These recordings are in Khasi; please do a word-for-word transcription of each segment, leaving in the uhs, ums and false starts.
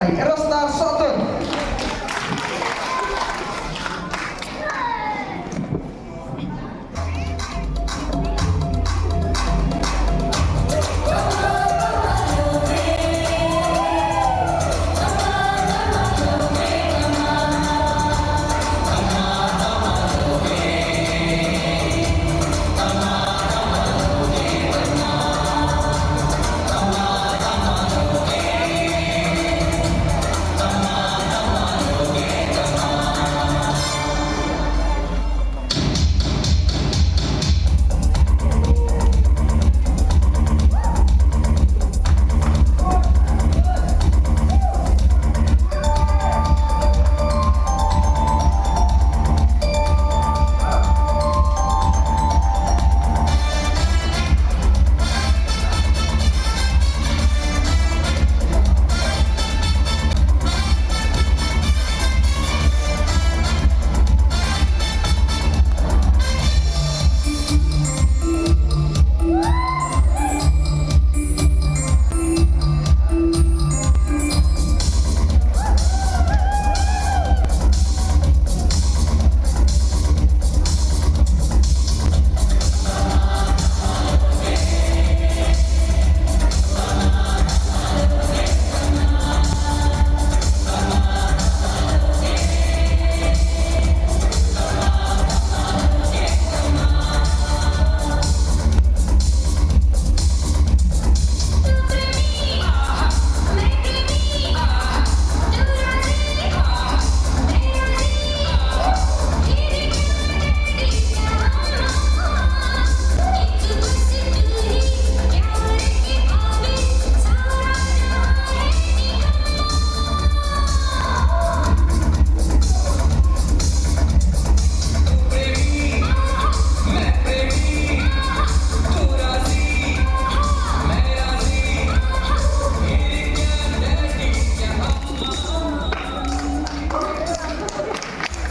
Aerostar Sohtun.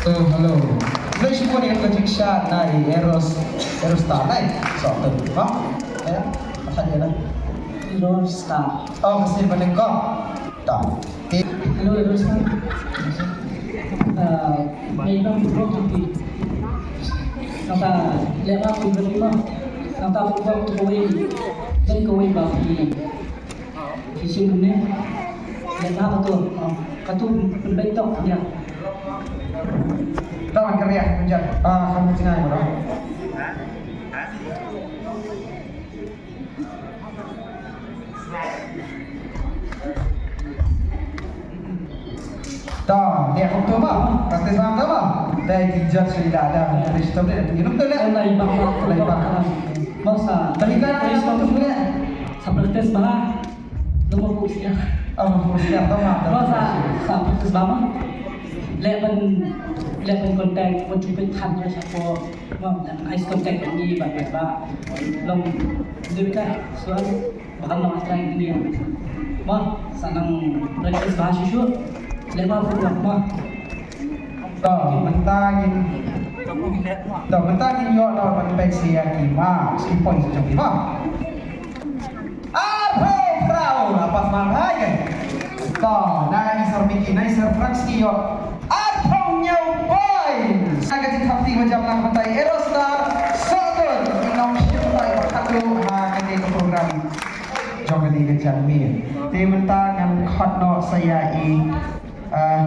So, hello. Khublei shibun ïa ka jingshisha na i Eros, Eros Star, nai. So, tu, ha? Eh, apa dia lah? Eros Star. Oh, kasi balik kau. Tak. Hello, Eros Star. Ah, mai bang bro tapi. Nangta leh ba ku bro ma. Nangta football tu kawei. Dan kawei ba pi. Shisien kumne. Leh ba ka tu. Ah, ka tu pynbeit tok ïa. Tang ka ria ka jat. Ah, ka mut jingai bro. To, dia kumtu ma. Practice bang tu ma. Dei ki judge ni dah ada. Practice tu ni. Ni kumtu ni. Lai bang. Lai bang. Masa. Tadi kan ada satu ni. Sa practice bang. Lu mau fokus ya. Oh, fokus ya. Tu ma. Masa. Sa practice bang ma. Leh ban, leh ban contact, ban jumpa than ya siapa. Mo, eye contact ni ba ba. Long dei ta suan ba kan long try ni. Mo, sa nang practice ba shu shu. Leh ba fu mo. To, mynta ngin, to, mynta ngin ïoh noh ban peit ïa ki marks, ki points jong ki mo. Arphew phra, apa sma hai ke? To, na i Sir Mickey, na i Sir Frank ki ïoh arphew hynñiew points. Na ka jingthap kti ba jam lang mynta i Aerostar Sohtun, i nongshim tai ba khadduh ha kane ka program jong kane ka janmiet. Te mynta ngan khot noh sa ïa i, eh,